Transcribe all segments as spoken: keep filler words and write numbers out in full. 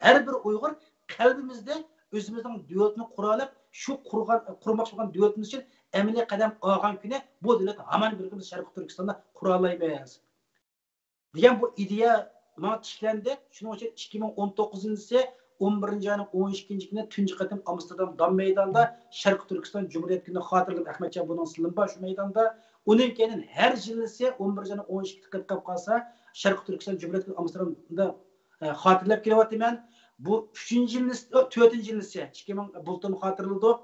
ھەر بىر ئۇيغۇر قەلبىمىزدە ئۆزىمىزنىڭ دۆلىتىنى قۇرالىپ، شۇ قۇرغان، قۇرماقچى بولغان دۆلىتىمىز ئۈچۈن ئەمەلىي قەدەم ئالغان كۈنى بۇ دۆلەت ھامان بىر كۈن بىز شەرقىي تۈركىستاندا قۇرالايمىز دېگەن بۇ ئىدىيە ماڭا تىكلەندى. شۇنىڭ ئۈچۈن ئىككى مىڭ ئون توققۇزىنچى يىلى ئون بىرىنچى ئاينىڭ ئون ئىككىنچى كۈنى تۇنجى قېتىم ئامستېردام دام مەيدانىدا شەرقىي تۈركىستان جۇمھۇرىيەت كۈنىنى خاتىرىلەپ، ئەخمەتجان بۇنىڭ سىلىم بار شۇ مەيداندا. ئۇنىڭ كېيىن ھەر يىلىسى ئون بىرىنچى ئاينىڭ ئون ئىككىسى قېلىپ قالسا، شەرقىي تۈركىستان جۇمھۇرىيەت كۈنى ئامستېردامدا، ئە، خاتىرىلەپ كېلىۋاتىمەن. بۇ ئۈچىنچى يىلىسى، تۆتىنچى يىلىسى، ئىككى مىڭ بۇلتۇرمۇ خاتىرىلىدۇق.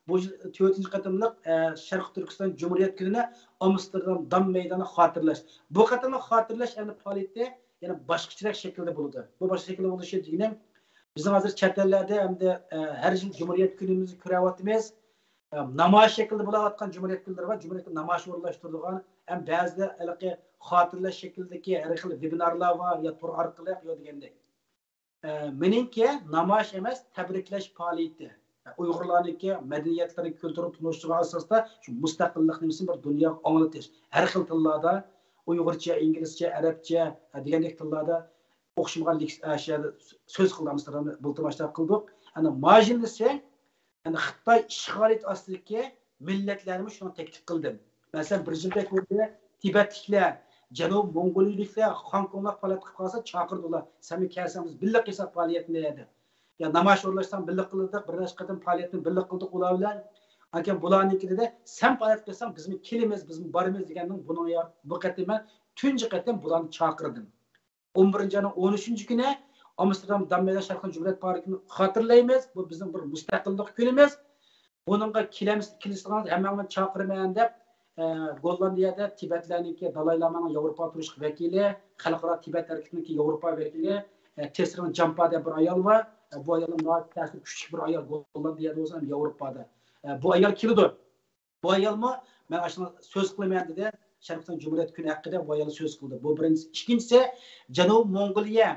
بۇ يىل تۆتىنچى قېتىملىق، ئە، شەرقىي تۈركىستان جۇمھۇرىيەت كۈنىنى ئامستېردام دام مەيدانى خاتىرىلەش. بۇ قېتىملىق خاتىرىلەش ئەمدى پائالىيىتى يەنە باشقىچىرەك شەكىلدە بولىدۇ. بۇ باشقا شەكىلدە بولۇشى دېگىنىم، بىزنىڭ ھازىر چەت ئەللەردە ئەمدى، ئە، ھەر يىل جۇمھۇرىيەت كۈنىمىزنى كۆرۈۋاتىمىز. ئە، نامايىش شەكلىدە بولۇۋاتقان جۇمھۇرىيەت كۈنلىرى بار، جۇمھۇرىيەت كۈنى نامايىش ئورۇنلاشتۇرىدىغان، ھەم بەزىدە ھېلىقى خاتىرىلەش شەكلىدىكى ھەر خىل ۋېبىنارلار بار، يا تور ئارقىلىق، يا دېگەندەك. ئە، مېنىڭكى نامايىش ئەمەس، تەبرىكلەش پائالىيىتى. ئۇيغۇرلارنىڭكى مەدەنىيەتلىرى، كۈلتۈرىنى تونۇشتۇرغان ئاساستا شۇ مۇستەقىللىق نېمىسىنى بىر دۇنياغا ئاڭلىتىش. ھەر خىل تىللاردا، ئۇيغۇرچە، ئىنگلىزچە، ئەرەبچە، ئە، دېگەندەك تىللاردا ئوخشىمىغان لېكس-، ئە، شۇ يەردە سۆز قىلدى، ئەمىسە بىلتىرماشلار قىلدۇق. ئەنە ماژىنىسى، يەنى خىتاي ئىشغالىيىتى ئاستىدىكى مىللەتلەرنىمۇ شۇنى تەكلىپ قىلدىم. مەسىلەن، بىر يىلدەك بولدى، تىبەتلىكلەر، جەنۇب موڭغۇلىيىلىكلەر، خاڭكوڭلار پائالىيەت قىلىپ قالسا چاقىردىلا، سەنمۇ كەلسەڭ بىز بىللە قىلساق پائالىيەتنى دېدى. يا نامايىش ئورۇنلاشساڭ بىللە قىلدۇق، بىر نەچچە قېتىم پائالىيەتنى بىللە قىلدۇق ئۇلار بىلەن. ئاكام بۇلارنىڭكىدە سەن پائالىيەت قىلساڭ بىزمۇ كېلىمىز، بىزمۇ بارىمىز دېگەندىن بۇنىڭ يا-، بۇ قېتىم مەن تۇنجى قېتىم بۇلارنى چاقىردىم. ئون بىرىنچى ئاينىڭ ئون ئۈچىنچى كۈنى ئامستېردام دام مەيدان شەرقىي جۇمھۇرىيەت پاركىنى خاتىرىلەيمىز. بۇ بىزنىڭ بىر مۇستەقىللىق كۈنىمىز. بۇنىڭغا كېلەمس-، كېلىشىڭلارنى ھەممىڭلارنى چاقىرىمەن دەپ، ئە، گوللاندىيەدە تىبەتلەرنىڭكى دالاي لامانىڭ ياۋروپا تۇرۇشلۇق ۋەكىلى، خەلقئارا تىبەت ھەرىكىتىنىڭكى ياۋروپا ۋەكىلى، ئە، تېسرىڭ جامپا دەپ بىر ئايال بار. ئە، بۇ ئايال ناھايىتى تەسىر كۈچلۈك بىر ئايال گوللاندىيەدە بولسا ھەم ياۋروپادا. ئە، بۇ ئايال كېلىدۇ. بۇ ئايالمۇ مەن ئاشۇنداق سۆز قىلىمەن دېدى. شەرقىي جۇمھۇرىيەت كۈنى ھەققىدە بۇ ئايال سۆز قىلدى. بۇ بىرىنچىسى. ئىككىنچىسى، جەنۇبىي موڭغۇلىيە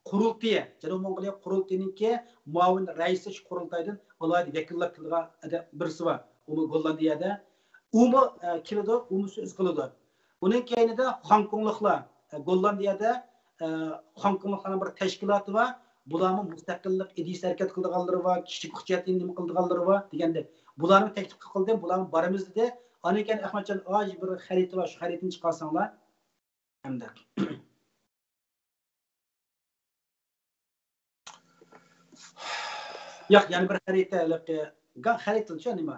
قۇرۇلتىيى. جەنۇبىي موڭغۇلىيە قۇرۇلتىيىنىڭكى مۇئاۋىن رەئىسى شۇ قۇرۇلتايدىن ئالاھىدە ۋەكىللەر كېلىدىغان ئادەم بىرسى بار. ئۇمۇ گوللاندىيەدە. ئۇمۇ، ئە، كېلىدۇ، ئۇمۇ سۆز قىلىدۇ. ئۇنىڭ كەينىدە خوڭكوڭلۇقلار، ئە، گوللاندىيەدە، ئە، خوڭكوڭلۇقلارنىڭ بىر تەشكىلاتى بار. بۇلارمۇ مۇستەقىللىق ئىدىيىسى ھەرىكەت قىلىدىغانلىرى بار، كىشىلىك ھوقۇق جەھەتتىن نېمە قىلىدىغانلىرى بار دېگەندەك. بۇلارنى تەكلىپ قىلدىم، بۇلارمۇ بارىمىز دېدى. ئاندىن كېيىن ئەخمەتجان، ئاي، بىر خەرىتە بار، شۇ خەرىتىنى چىقارساڭلار. ئەمدى. ياق، يەنە بىر خەرىتە، ھېلىقى، گا-، خەرىتىلىچۇ نېمە؟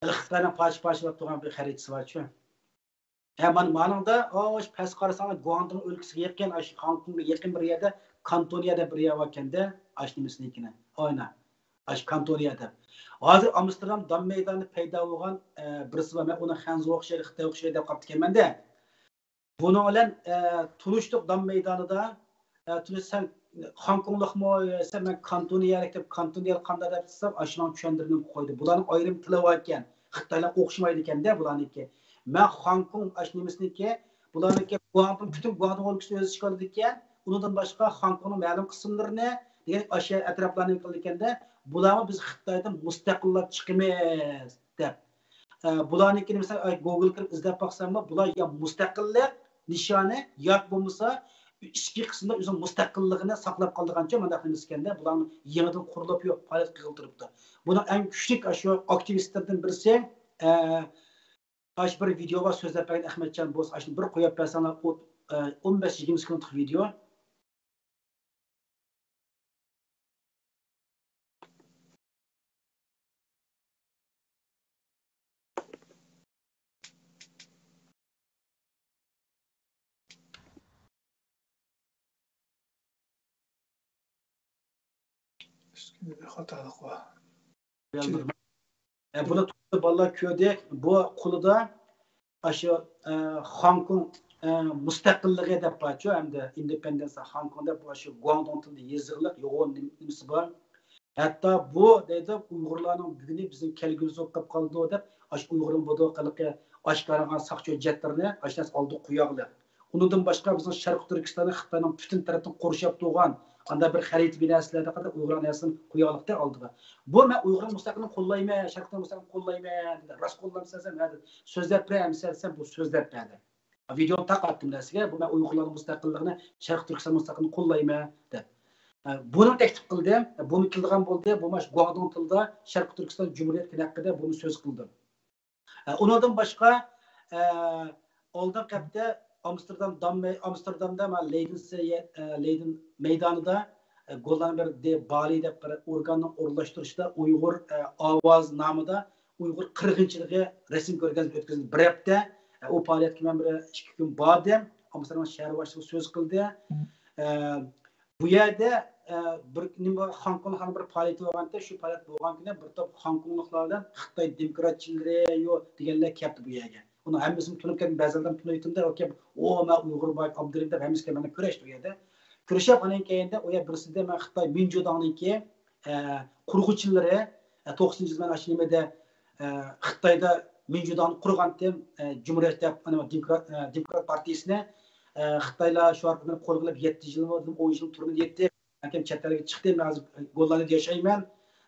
ھېلى خىتاينىڭ پارچە-پارچىلاپ تۇرغان بىر خەرىتىسى بارچۇ. ھە، مانا، مانىڭدا، ئاشۇ پەس قارىساڭلار، گۇاڭدۇڭ ئۆلكىسىگە يېقىن، ئاشۇ خوڭكوڭغا يېقىن بىر يەردە، كانتونىيە دەپ بىر يەر باركەندە، ئاشۇ نېمىسىنىڭكىنى. ئاينا. ئاشۇ كانتونىيە دەپ. ھازىر ئامستېردام دام مەيدانىدا پەيدا بولغان، ئە، بىرسى بار. مەن ئۇنى خەنزۇغا ئوخشايدۇ، خىتايغا ئوخشايدۇ دەپ قاپتىكەنمەن-دە. بۇنىڭ بىلەن، ئە، تونۇشتۇق دام مەيدانىدا. ئە، تونۇش، سەن خوڭكوڭلۇقمۇ دېسە، مەن كانتونىيەلىك دەپ، كانتونىيەلىك قانداق دەپ دېسەم، ئاشۇنىڭ چۈشەندۈرۈپ قويدى. بۇلارنىڭ ئايرىم تىلى بار ئىكەن. خىتايلار ئوخشىمايدىكەن-دە بۇلارنىڭكى. مەن خوڭكوڭ ئاشۇ نېمىسىنىڭكى، بۇلارنىڭكى گۇاڭدۇڭ، پۈتۈن گۇاڭدۇڭ ئۆلكىسىنى ئۆز ئىچىگە ئالىدىكەن. ئۇنىڭدىن باشقا خوڭكوڭنىڭ مەلۇم قىسىملىرىنى، دېگەن ئاشۇ ئەتراپلارنى قىلىدىكەن-دە، بۇلارمۇ بىز خىتايدىن مۇستەقىللەپ چىقىمىز دەپ. ئە، بۇلارنىڭكىنى مەسىلەن، ئاي، گوگل كىرىپ ئىزدەپ باقساممۇ، بۇلار يا مۇستەقىللىق نىشانى ياكى بولمىسا ئىچكى قىسمىدا ئۆزىنىڭ مۇستەقىللىقىنى ساقلاپ قالىدىغانچە مۇنداق نېمىسىكەندە، بۇلارنىڭ يېڭىدىن قۇرۇلۇپ يوق پائالىيەت قىلغىلى تۇرۇپتۇ. بۇنىڭ ئەڭ كۈچلۈك ئاشۇ ئاكتىۋىستلىرىدىن بىرسى، ئە، ئاشۇ بىر ۋىدېو بار، سۆزلەپ بەرگەن ئەخمەتجان بولسا، ئاشۇنى بىر قويۇپ بەرسەڭلار، ئۇ، ئە، ئون بەش يىگىرمە سېكۇنتلۇق ۋىدېو. ئۈستىدە بىر خاتالىق بار. ئە، بۇنى بالىلار كۆردى. بۇ قولىدا ئاشۇ، ئە، خوڭكوڭ، ئە، مۇستەقىللىقى دەپ بارچۇ، ئەمدى ئىندېپېندېنس خوڭكوڭ دەپ، بۇ ئاشۇ گۇاڭدۇڭ تىلىدا يېزىقلىق يوغان نېمىسى بار. ھەتتا بۇ دەيدۇ، ئۇيغۇرلارنىڭ بۈگۈنى بىزنىڭ كەلگۈمىز بولۇپ قېلىپ قالىدۇ دەپ، ئاشۇ ئۇيغۇرنىڭ بۇ قىلىقى ئاشكارىلانغان ساقچى ھۆججەتلىرىنى ئاشۇ نەرسە ئالدىغا قوياغلى. ئۇنىڭدىن باشقا بىزنىڭ شەرقىي تۈركىستاننى خىتاينىڭ پۈتۈن تەرەپتىن قورشاپ تۇرغان، ئانداق بىر خەرىتە بىناسىلەردە قانداق ئۇيغۇرنىڭ نەرسىنى قوياغلىقتا ئالدىغا. بۇ مەن ئۇيغۇرنىڭ مۇستەقىللىقىنى قوللايمەن، شەرقىي مۇستەقىللىقنى قوللايمەن دېدى. راست قوللامسەن سەن؟ ھە دېدى. سۆزلەپ بېرەمسەن دېسەم، بۇ سۆزلەپ بەردى. ۋىدېونى تارقاتتىم نەرسىگە، بۇ مەن ئۇيغۇرلارنىڭ مۇستەقىللىقىنى، شەرقىي تۈركىستان مۇستەقىللىقىنى قوللايمەن دەپ. ئە، بۇنى تەكلىپ قىلدى. بۇمۇ كېلىدىغان بولدى. بۇ ماش گۇاڭدۇڭ تىلىدا شەرقىي تۈركىستان جۇمھۇرىيەت كۈنى ھەققىدە بۇنى سۆز قىلدىم. ئە، ئۇنىڭدىن باشقا، ئە، ئالدىنقى ھەپتە ئامستېردام دام-، ئامستېردامدا مانا لېيدېن سې-، ئە، لېيدېن مەيدانىدا، ئە، گوللاندىيە بىر دې بالى دەپ بىر ئورگاننىڭ ئورۇنلاشتۇرۇشىدا ئۇيغۇر، ئە، ئاۋاز نامىدا ئۇيغۇر قىرغىنچىلىقى رەسىم كۆرگەزمە ئۆتكۈزۈلدى بىر ھەپتە. ئە، ئۇ پائالىيەتكە مەن بىر ئىككى كۈن باردىم. ئامستېردام شەھەر باشلىقى سۆز قىلدى. ئە، بۇ يەردە، ئە، بىر نېمە، خوڭكوڭلۇقلارنىڭ بىر پائالىيىتى بولغانتى، شۇ پائالىيەت بولغان كۈنى بىر توپ خوڭكوڭلۇقلار بىلەن خىتاي دېموكراتچىلىرى يو دېگەنلەر كەپتۇ بۇ يەرگە. ئۇنىڭ ھەممىسىنى تونۇپ كەتتىم، بەزىلەردىن تونۇيتتىم-دە، ئۇ كەپ، «ئو، مەن ئۇيغۇر باي ئابدۇرېھىم» دەپ ھەممىسى كەپ مەن كۆرۈشتى ئۇ يەردە. كۆرۈشۈپ، ئاندىن كېيىندە ئۇ يەر بىرسىدە مەن خىتاي مىنجۇداڭنىڭكى، ئە، قۇرغۇچىلىرى، ئە، توقسىنىنچى يىلى مەن ئاشۇ نېمىدە، ئە، خىتايدا مىنجۇداڭنى قۇرغانتىم، ئە، جۇمھۇرىيەت دەپ، ئانا، دېموكرات، ئە، دېموكرات پارتىيىسىنى، ئە، خىتايلار شۇ ئارقىلىق قولغا ئېلىپ يەتتە يىل بولدى، ئون يىل تۈرمىدە يەتتى. كېيىن چەت ئەلگە چىقتىم، ھازىر گوللاندىيەدە ياشايمەن،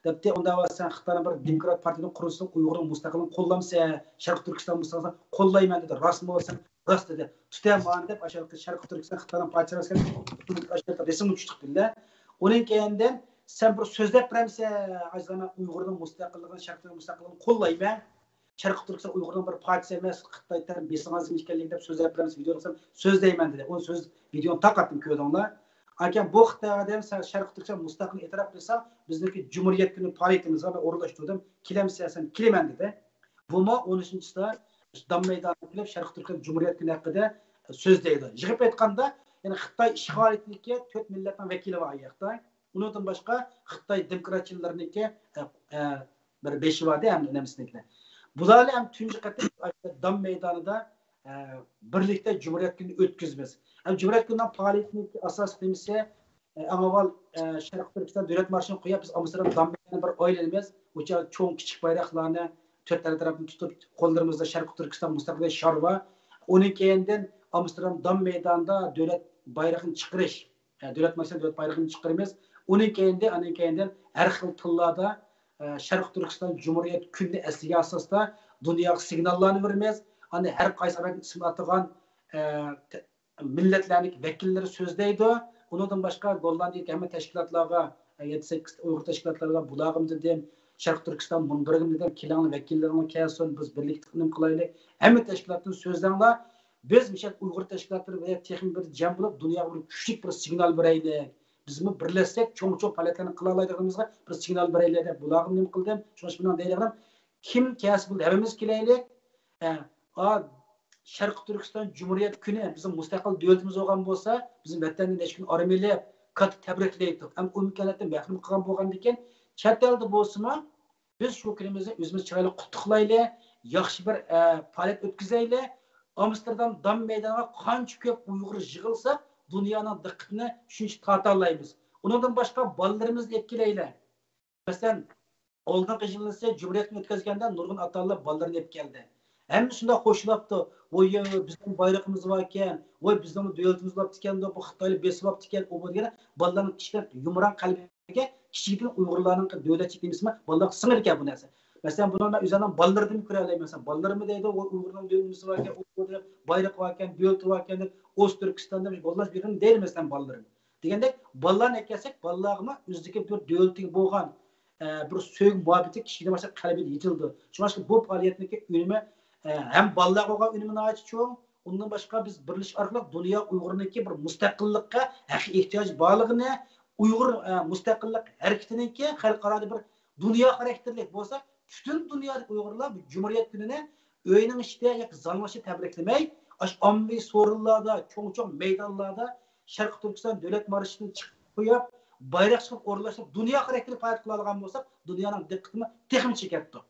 دەپتۇ. ئۇنداق بولسا سەن خىتاينىڭ بىر دېموكرات پارتىيىنى قۇرۇشساڭ، ئۇيغۇرنىڭ مۇستەقىللىقىنى قوللامسەن، شەرقىي تۈركىستان مۇستەقىللىقىنى قوللايمەن دېدى. راستمۇ دېسەم، راست دېدى. تۇتە ماڭا دەپ، ئاشۇ شەرقىي تۈركىستان خىتاينىڭ پارچىسى ئەمەسكەن، رەسىمگە چۈشتۇق بىللە. ئۇنىڭ كەينىدىن سەن بىر سۆزلەپ بېرەمسەن، ئاجىزلار، مەن ئۇيغۇرنىڭ مۇستەقىللىقىنى، شەرقىي تۈركىستان مۇستەقىللىقىنى قوللايمەن. شەرقىي تۈركىستان ئۇيغۇرنىڭ بىر پارچىسى ئەمەس، خىتاي تەرەپ بېسىڭىز ئىكەنلىكى دەپ سۆزلەپ بېرىمىز، ۋىدېو قىلسام سۆزلەيمەن دېدى. ئۇ سۆز ۋىدېونى تارقاتتىم، كۆردۈڭلار. ئاكام بۇ خىتايغا دېدىم، سەن شەرقىي تۈركىستان مۇستەقىللىقىنى ئېتىراپ قىلساڭ، بىزنىڭكى جۇمھۇرىيەت كۈنى پائالىيىتىمىزگە مەن ئورۇنلاشتۇردۇم. كېلەمسەن دېسەم، كېلىمەن دېدى. بۇمۇ ئون ئۈچىنچىسىدە دام مەيدانىغا كېلىپ، شەرقىي تۈركىستان جۇمھۇرىيەت كۈنى ھەققىدە سۆزلەيدۇ. يىغىپ ئېيتقاندا، يەنى خىتاي ئىشغالىيىتىدىكى تۆت مىللەتنىڭ ۋەكىلى بار ئۇ ياقتا. ئۇنىڭدىن باشقا خىتاي دېموكراتچىلىرىنىڭكى، ئە، ئە، بىر بېشى بار ئىدى، ھەم نېمىسىنىڭكى. بۇلار ھەم تۇنجى قېتىم دام مەيدانىدا، ئە، بىرلىكتە جۇمھۇرىيەت كۈنىنى ئۆتكۈزىمىز. ھەم جۇمھۇرىيەت كۈنىنىڭ پائالىيىتىنىڭ ئاساسلىق نېمىسى، ئە، ئەڭ ئاۋۋال، ئە، شەرقىي تۈركىستان دۆلەت مارشىنى قويۇپ، بىز ئامستېردام دام مەيدانىنى بىر ئايلىنىمىز. ئۇ چاغ چوڭ كىچىك بايراقلارنى تۆت تەرەپتىن تۇتۇپ، قوللىرىمىزدا شەرقىي تۈركىستان مۇستەقىل شارى بار. ئۇنىڭ كەينىدىن ئامستېردام دام مەيدانىدا دۆلەت بايرىقىنى چىقىرىش، ئە، دۆلەت مارشىنى، دۆلەت بايرىقىنى چىقىرىمىز. ئۇنىڭ كەينىدىن، ئاندىن كەينىدىن ھەر خىل تىللاردا، ئە، شەرقىي تۈركىستان جۇمھۇرىيەت كۈنىنى ئەسلىگەن ئاساستا دۇنياغا سىگناللارنى بېرىمىز. ئاندىن ھەر قايسى ئامېرىكا ئىسمىنى ئاتىغان، ئە، تە-، مىللەتلەرنىڭ ۋەكىللىرى سۆزلەيدۇ. ئۇنىڭدىن باشقا گوللاندىيەدىكى ھەممە تەشكىلاتلارغا، ئە، يەتتە سەككىز ئۇيغۇر تەشكىلاتلىرىغا، بۇلارغىمۇ دېدىم، شەرقىي تۈركىستان مۇنبىرىغىمۇ دېدىم، كېلىڭلار، ۋەكىللىرىڭلار كەلسۇن، بىز بىرلىكتە نېمە قىلايلى، ھەممە تەشكىلاتتىن سۆزلەڭلار. بىز مۇشۇ ئۇيغۇر تەشكىلاتلىرى بىلەن تېخىمۇ بىر جەم بولۇپ، دۇنياغا بىر كۈچلۈك بىر سىگنال بېرەيلى. بىزمۇ بىرلەشسەك، چوڭ-چوڭ پائالىيەتلەرنى قىلالايدىغىنىمىزغا بىر سىگنال بېرەيلى دەپ، بۇلارغا نېمە قىلدىم؟ شۇڭا مېنىڭ دەيدىغىنىم، كىم كەلسە بولدى، ھەممىمىز كېلەيلى. ئە، ئا، شەرقىي تۈركىستان جۇمھۇرىيەت كۈنى بىزنىڭ مۇستەقىل دۆلىتىمىز بولغان بولسا، بىزنىڭ ۋەتەندىن نەچچە كۈن ئارام ئېلىپ، كاتتا تەبرىكلەيتتۇق. ئەمما ئۇ ئىمكانىيەتتىن مەھرۇم قىلغان بولغاندىكىن، چەت ئەلدە بولسىمۇ، بىز شۇ كۈنىمىزنى ئۆزىمىز چىرايلىق قۇتلۇقلايلى، ياخشى بىر، ئە، پائالىيەت ئۆتكۈزەيلى. ئامستېردام دام مەيدانىغا قانچە كۆپ ئۇيغۇر يىغىلسا، دۇنيانىڭ دىققىتىنى شۇنچە تارتالايمىز. ئۇنىڭدىن باشقا بالىلىرىمىزنى ئېلىپ كېلەيلى. مەسىلەن، ئالدىنقى يىلىسى جۇمھۇرىيەتنى ئۆتكۈزگەندە نۇرغۇن ئاتا-ئانىلار بالىلىرىنى ئېلىپ كەلدى. ھەممە شۇنداق خوشلاپتۇ. ۋوي، بىزنىڭ بايرىقىمىز باركەن، ۋوي، بىزنىڭ دۆلىتىمىز بولاپتىكەن، بۇ خىتايلار بېسىۋاپتىكەن، ئۇ بۇ دېگەن بالىلارنىڭ كىچىككىنە يۇمران قەلبىگە كىچىكىدىن ئۇيغۇرلارنىڭ دۆلەتچىلىك نېمىسىمۇ بالىلارغا سىڭىدىكەن بۇ نەرسە. مەسىلەن، بۇنى مەن ئۆزۈمنىڭ بالىلىرىدىن كۆرەلەيمەن. مەسىلەن، بالىلىرىممۇ دەيدۇ، ۋوي، ئۇيغۇرنىڭ دۆلىتىمىز باركەن، ئۇ بۇ دېگەن بايرىقى باركەن، دۆلىتى باركەن دەپ، ئوز تۈركىستان دەپ بالىلار بىردىن دەيدۇ، مەسىلەن، بالىلىرىم. دېگەندەك، بالىلارنى ئەكەلسەك، بالىلارغىمۇ ئۆزىدىكى بىر دۆلىتىگە بولغان، ئە، بىر سۆيگۈ مۇھەببىتى كىشىگە باشلاپ قەلبىدە يېتىلىدۇ. شۇڭا بۇ پائالىيەتنىڭكى ئۈنۈمى، ئە، ھەم بالىلارغا بولغان ئۈنۈمى ناھايىتى چوڭ. ئۇندىن باشقا بىز بىرلىشىش ئارقىلىق دۇنيا ئۇيغۇرنىڭكى بىر مۇستەقىللىققە ھەقىقىي ئېھتىياجى بارلىقىنى، ئۇيغۇر، ئە، مۇستەقىللىق ھەرىكىتىنىڭكى خەلقئارادا بىر دۇنيا خاراكتېرلىك بولسا، پۈتۈن دۇنيادىكى ئۇيغۇرلار بۇ جۇمھۇرىيەت كۈنىنى ئۆينىڭ ئىچىدە ياكى زالنىڭ ئىچىدە تەبرىكلىمەي، ئاشۇ ئاممىۋى سورۇنلاردا، چوڭ-چوڭ مەيدانلاردا شەرقىي تۈركىستان دۆلەت مارشىنى چىقىپ قويۇپ، بايراق چىقىپ ئورۇنلاشتۇرۇپ، دۇنيا خاراكتېرلىك پائالىيەت قىلالىغان بولساق، دۇنيانىڭ دىققىتىنى تېخىمۇ چېكەتتۇق.